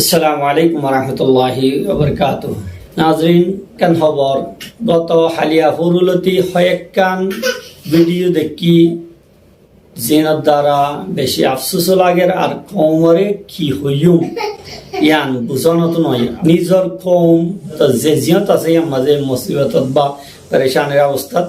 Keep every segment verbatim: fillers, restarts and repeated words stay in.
Assalamu alaikum warahmatulláhi wabarakátuhu. Nazirin, ekkán hóbor, goto háliya furuloti hoyekkán vidiyo dekkí, zinor dara beci afsuso lager, ar koumore ki hoiyum, yián buzonot noó. Nizor koum to ze ziyót asé, yar mazé musibotot ba perecanir obostát,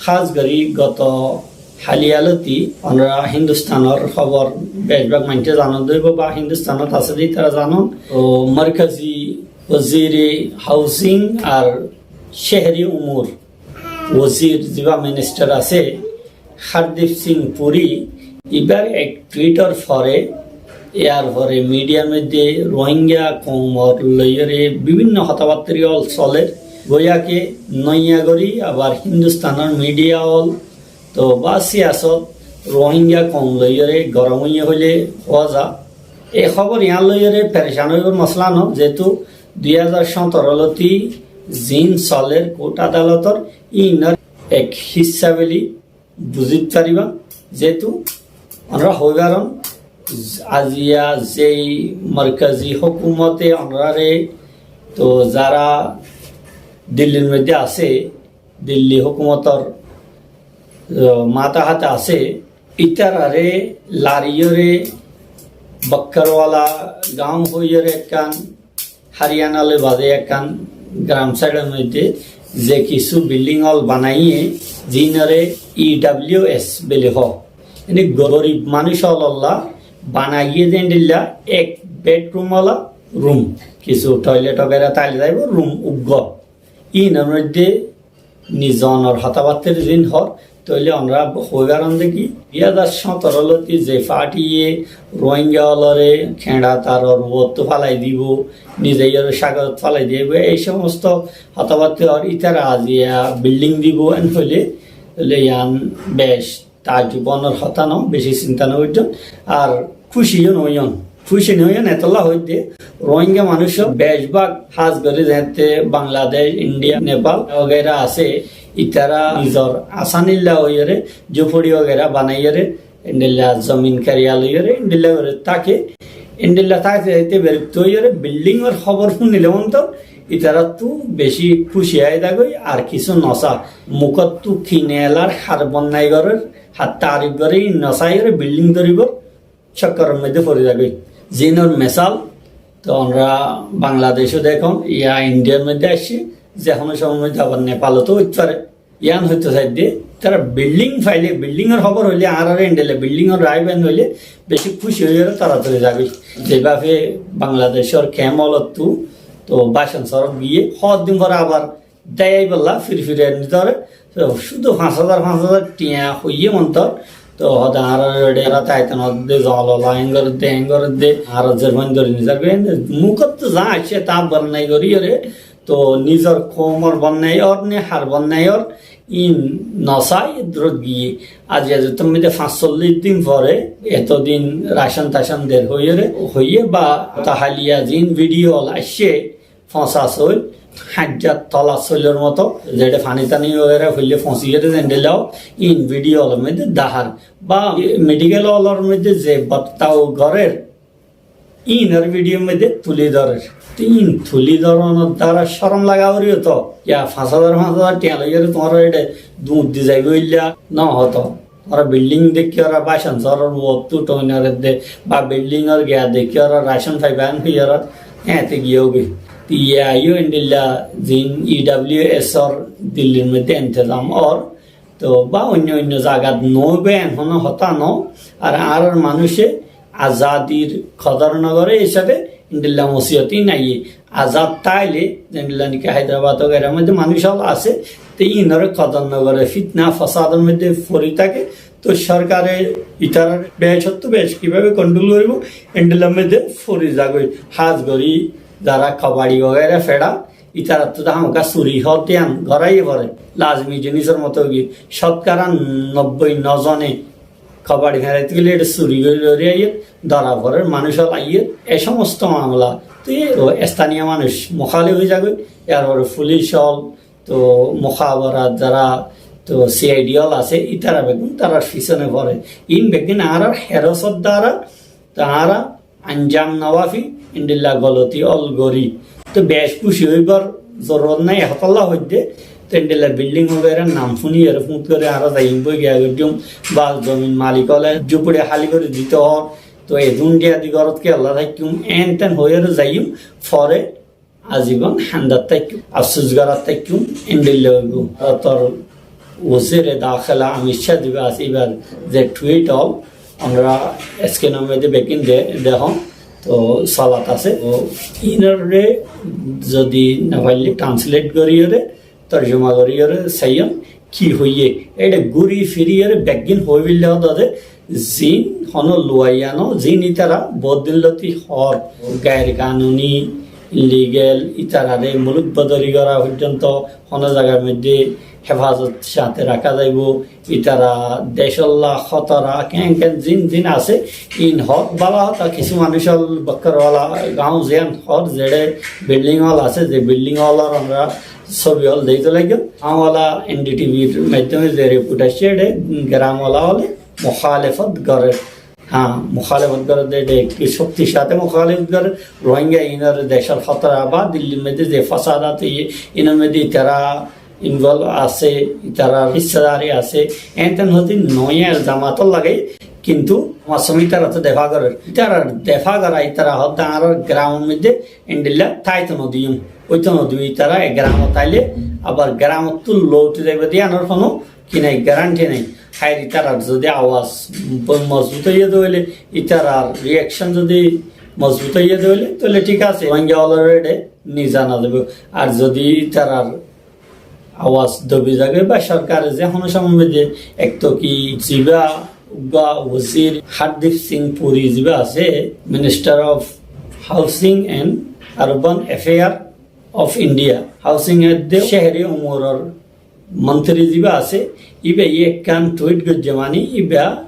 hás gorí goto háliya loti, onora Hindustanor hóbor beci bák maincé zanon de óibo ba Hindustanot asé de ítara zanon. To morkazi wazire hausing ar cehri umur wazir ziba ministar asé, Hardip Singh Puri, ibar ek tweetor fore, yar fore midiyar modde Rohingya koumor loiyóre bibinno hotábattári ól soler. Goiyá ke noiya gorí abar Hindustanor midiya ól to ba siyasot Rohingya koum loiyóre gorom óiye hoile hoó za. E hóbor yián loiyóre perecan óibar mosola noó, zehetu dui házar sóñtoro loti zin soler kourt adalotor, inor ek hissa buli buzit fariba, zehetu onora hoi faron, aziya zei morkazi hókumote onorare, to zara Dillir modde asé, Dilli hókumotor, eh, matahát asé, ítarare lariyóre Bakkarwala gaon hoiyóre ekkán Hariyana loi bazai ekkán gram saidor modde ze kissú bilding ól banaiye, zinore E W S buli hoó. Yáni gorib manúic ólolla banaiye de endilla ek bedroom wala rum. Kissú toilet wagera táile zaibo, rum uggwá. Inor modde nizonor hotábattári zin hoór, tóile onora hoi faron de ki, dui házar sóñtoro loti ze fartiye Rohingya ólore keñça taror uottú félai dibo, nize iyóre sagorot félai dibo, ei somosto hotábattá hoór, ítara aziya bilding dibo, en hoile, tóile yián bec taajjub onor hotá noó, beci sinta no goijjón. Ar kúci yó no óiyon. Kúci no óiyon etolla hoóidde, Rohingya manúic bec bák hás gorí zeéñtte Bangladec, India, Nepal wagera asé, ítara nizor asánilla óiyore, zupori wagera banaiyore, endilla zomin keriya loiyore, endilla gorí táke. Endilla tákte tákte berukto óiyore, bildingor hóbor fúnile montor, ítarattú beci kúci ói zagói, ar kissú nosá. Mukóttu ki neelar, har bonnai gorér, har tarif gorér, ín nosaiyóre bilding dóribo, cókkoror modde fori zagói. Zinor mesal, to onora Bangladecó dekón, ya Indiyar modde aiccé, ze hono somoyor modde abar Nepalot ó óit fare. Yián hoito saidde, tara bilding faile, bildingor hóbor óile, añárare endilla bildingor rai ben óile, beci kúci óiyore taratari zagói. Zebafe Bangladecór kemp ólottú, to bácan sorot giyé, hoddin fore abar dai aibolla firfire nizore, to cúdu fañs házar, fañs házar tiañ hoiyé montor, to hode añárar ere ara taitan de zolala, engor de, engor de, añárar zerfain dori nizar goi, mukóttu za aiccé ta bonnai goríyore, to nizor koumor bonnai ór ne har bonnai ór, ín nosai durot giyé. Aijja zeto midde fañs sollic din fore, eto din racon tacon der hoiyore, hoiyé ba ta háliya zin vidiyo ól aiccé, fosá soil, háijja tola soilor moto, zeçe fani tani wagera foille fosiyore zendilla, ín vidiyo ólor modde dahar. Ba medikel ólor modde ze bortau gorer, ínor vidiyor modde tuli dórer. Te ín tuli dóronor dara corom laga foribó to. Ya fañs házar, fañs házar tiañ loiyore tuáñra ere duñr di zaibo illa no hoto. Ora bilding dekí ora bácan soror uottú toinor edde, ba bildingor giya dekí ora racon faiba en hoiyore, eñte giyógoi. Te yá yó endilla zin E W S or Dillir modde intezam ór, to ba oinno oinno zagat no óibo en hono hotá no. Ar añárar manúice azadir kodor no gore, hísabe endilla musibot ín aiyé. Azad táile, zendilla niki Haidrabad wagera modde manúic ól asé, te ínore kodor no gore, fitna fosador modde fori táke, to sorkare ítarar becottú bec kibabe kontrol goribo, endillar modde fori zagoi, hás gori zara kabadi wagera fera, ítarattú de hámaka suri hoó de yián goráiye fore, lazimi jinisor moto giyé, cótkara nobboi no zone kabadi feraite gele ere suri gori lori aiyér, dóra forer, manúic ól aiyér, e somosto mamela. To e, o, estaniyo manúic mukálef ói zagoi, yar fore fulic ól, to mukhabarat zara, to C I D ól asé, ítara beggún tarar fisone fore. Ín beggún añárar herosor dara, to añára anjam no fafi, endilla goloti ól gorí. Te bec kúci óibar zorurot nái, e hotálla hoidde. Te endilla bilding ógera nam fúniyore fúñt gorí añára zaiyum, boi giya goijjum, ba zomin malik óle zupuri háli gorí dito hoór. To edún diya di górot kiyólla táikkiyum, en ten hoiyóre zaiyum, fore azibon hándat táikkiyum, afsus gorat táikkiyum, endilla óibo. Bárotor wazire dakila Amit Shah ziba asé, ibar ze tweet ól, onora screen or moidde beggín de-, dehón, to solat asé. To inoré zodi no faille translate goríyore torjuma goríyore saiyon ki hoiye. Ede gúri firiyore beggín hoi félaiye de, zin hono luwaiya no, zin itara bout din lóti hoór gair kanuni, illegal, itarare muluk bodoli gora foijjonto hono zagar moidde hefazot sañte raká zaibo. Itara decólla hótara ken ken zin zin asé, in hoór bála hotá, kissú manúic ól bokkor wala gaón ziyan hoór, zeçé bilding ól asé, ze bilding ólor onora sóbi ól deito laiggó. Añára N D T V r maiddome ze report aiccé, ede geram ola óle mukhalefot gorer. Há, mukhalefot gorer de, ede ekku cóktir sáte mukhalefot gorer. Rohingya inor decor hótara ba Dillir moidde ze fasadat óiye, inor moidde itara involve asé, itarar hissádari asé, en ten hoti noiya elzam ator lage, kintu masumi itara to defa gorer. Itarar defa gora, itara hoór de añárar geramor moidde endilla táito no diyum, óito no diyum. Itara e geramot aile abar geramottu louti zaibo de iyanor hono ki nai, guarantee nai. Háir itarar zodi awaz bo-, mozbut óiye de óile, itarar reaction zodi mozbut óiye de óile, tóile thík asé, Rohingya ólore ede niza no zaibo. Ar zodi itarar awaz dobi zagói ba sorkare ze hono somot moidde, ek to ki ziba uggwá wazir Hardeep Singh Puri ziba asé, Minister of Housing and Urban Affair of India, housing edde shehri umuror montri ziba asé, iba ye ekkán tweet goijje mani iba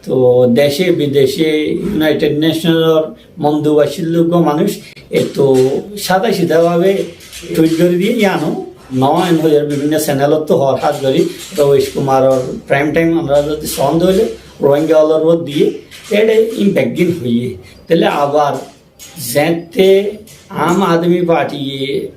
to dece bidece United Nation or mondub accíl de uggwá manúic, e to sada sida bábe tweet gorí diye, iyano no, en hoiyar bibinno channel ot to hoór, hás gorí Ravish Kumar or Prime Time onora zodi son de óile Rohingya ólor uore diye, ede in beggín hoiye. Tóile abar zeñtté Aam Aadmi Party ye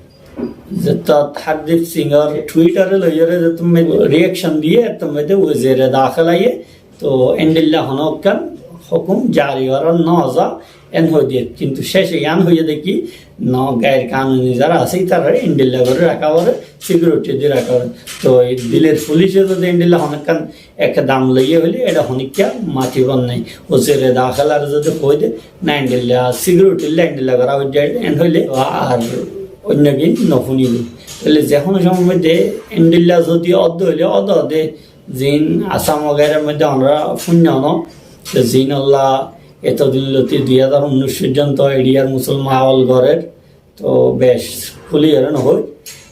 zeñtté Hardeep Singh or tweet ore loiyore zeñtté reaction diye, zeñtté wazire dakila ye to endilla hono ekkán hukum jari goron no za, en hoi diye. Kintu cece iyan hoiye de ki, no, gair kanuni zara asé, itarare endilla gorí raká fore, security di raká fore. To ei Dillir fulice zodi endilla hono ekkán ekdam loiye óile, ede honikka matibor nai. Wazire dakilar zodi hoi de, na endilla security lla endilla gora óiye, en óile ar oinno gin no funibo. Tóile ze hono somot moidde endilla zodi ódde óile, ódde ódde zin Assam wagairar moidde onora funno no, to zin olla eto din lóti dui házar unnic foijjonto ediyar musolman ól gorer, to bec kúliyore no hoi,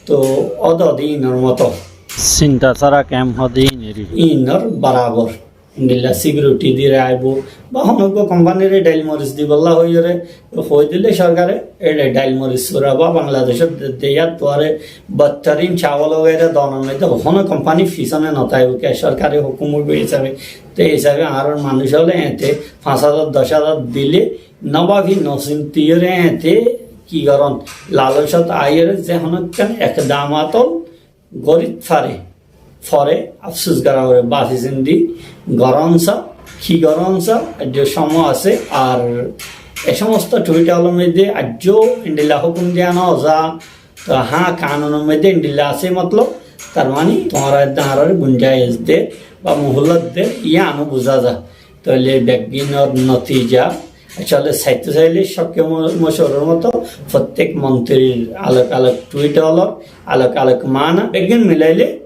to ódde ódde inor moto. Sinta sára kemp hoó de inori. Inor barabor. Endilla security di raibo. Ba hono uggwá company re dail moris dibolla hoiyore hoi dile sorkare, ede dail moris sura ba Bangladecot de, de iyat tuare battorin chawol wagaira donor moidde hono company fisone no táibo, ke sorkari hukum óibo hisabe. Te hisabe añárar manúic óle ete fañs házar, doc házar dile no báfi no sintiyore ete ki goron, lalocot aiyore ze hono ekkán ekdamat ól gorit fare, fore afsus gora fore, basi sindi goron sa, ki goron sa, aijjo somo asé, ar e somosto tweet ólor moidde aijjo endilla hukum diya no za, to há, kanunor moidde endilla asé, motlob tar mani tuáñra edde añárare gunjaic de ba muhulot de, iyano buza za. Tóile beggínor notija, asóle saitó saile Cokké Mo-, Mocór or moto fottek montrir alok alok tweet ólor alok alok mana, beggín milaile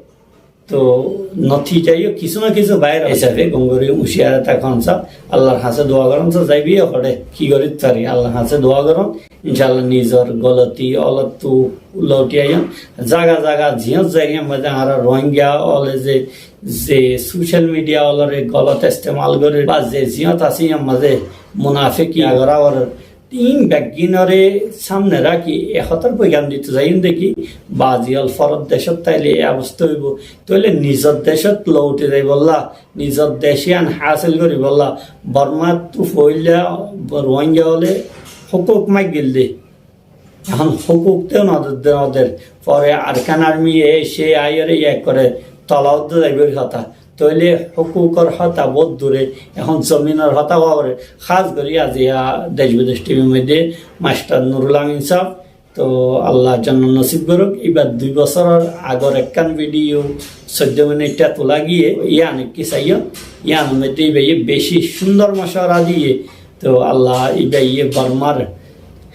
to notija yó kissú no kissú bair. Hisabe gom gorí uciyar tákon sa, Allar hañse dua goron sa, zaibi yó fore, ki gorit fari, Allar hañse dua goron, incállah nizor goloti ólottu loti aiyon. Zaga zaga ziyót zair, iyar maze añára Rohingya óle ze ze social media ólore golot estemal gorer ba ze ziyót asé iyar maze munafiki agora or Iín beggúnore sámne rakí e hotár boigan dito zaiyum de ki, bazi ókkol foror decót táile e obosta óibo. Tóile nizor decót louti zaibolla, nizor dec yían hásil goríbolla, Bormáttu foóila Ruáingga ókkole hókuk maigil de. Ehón hókuk te no der, no der. Fore Arkan Armi e, ce aiyóre, e ekkoré tola uddá zaibór hotá. Tóile hókukor hotá bout dure, ehón zominor hotá hoóre. Hás gorí aziya Dec Bidec T V r moidde mastar Nurul Amin sáb, to Allah jonnot nosib gorouk. Íbar dui bosóror agor ekkán video soiddo minit ot tula giyé, yían ki saiyó, yíanor moidde íbaye beci cúndor mocwara diyé. To Allah íbaye Bormar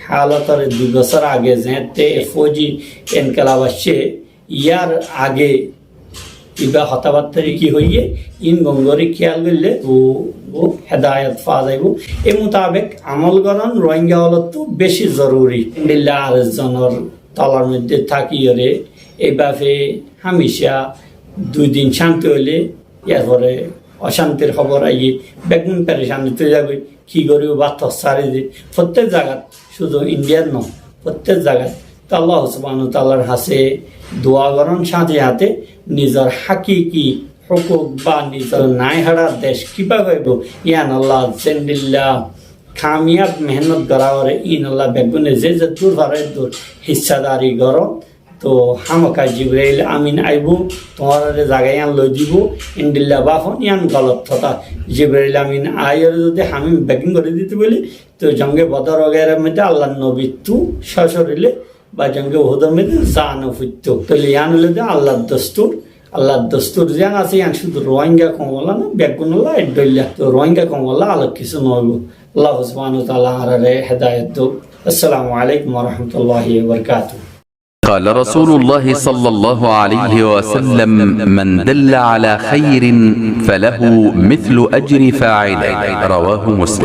halotor dui bosór age zeéñtte fóji enkelab aiccé, yar age íba hotábattári ki hoiyé, iín gom gorí kéyal goillé, ó, ó hedayot fa zaibó. E mutabek amol goron Ruáingga ókkolottú beci zoruri. Endilla ar zonor tolar moidde tákiyóre, eibafe hámica dui din cánti óile, yarfore ocántir hóbor aiyé, beggún perecanit ói zagói, ki goríbo, bát sári di, fottek zagat, cúdu Indiyat no, fottek zagat. To Allah subhanahu wa taalar hañsé dua goron, sáñte sáñte nizor hákiki hókuk ba nizor nai hára dec kibá faibo, yían Allah zendilla kamiyab mehénnot gorá óre, iín Allah beggúne ze ze dur fare dur hissadari goron. To hámaka Jibrail Amin aibó, tuáñrare zaga yían loi dibó, endilla báfon, yían golot hotá. Jibrail Amin aiyóre zodi ham beggún gorí dito bóle, to jonge Bodor wagaira moidde Allar nobittú cocorile ba jonge Uhudor moidde za no foitto. Tóile yían óilde Allar dostur, Allar dostur ziyán asé, yían cúdu Ruáingga koumolla no, beggúnolla ek dhoilla. To Ruáingga koumolla alok kissú no óibo. Allah subhanahu wa taala añárare hedayot douk. Assalamu alaikum wa rahmatullahi wa barakatuhu. قال رسول الله صلى الله عليه وسلم: من دل على خير فله مثل أجر فاعله. رواه مسلم.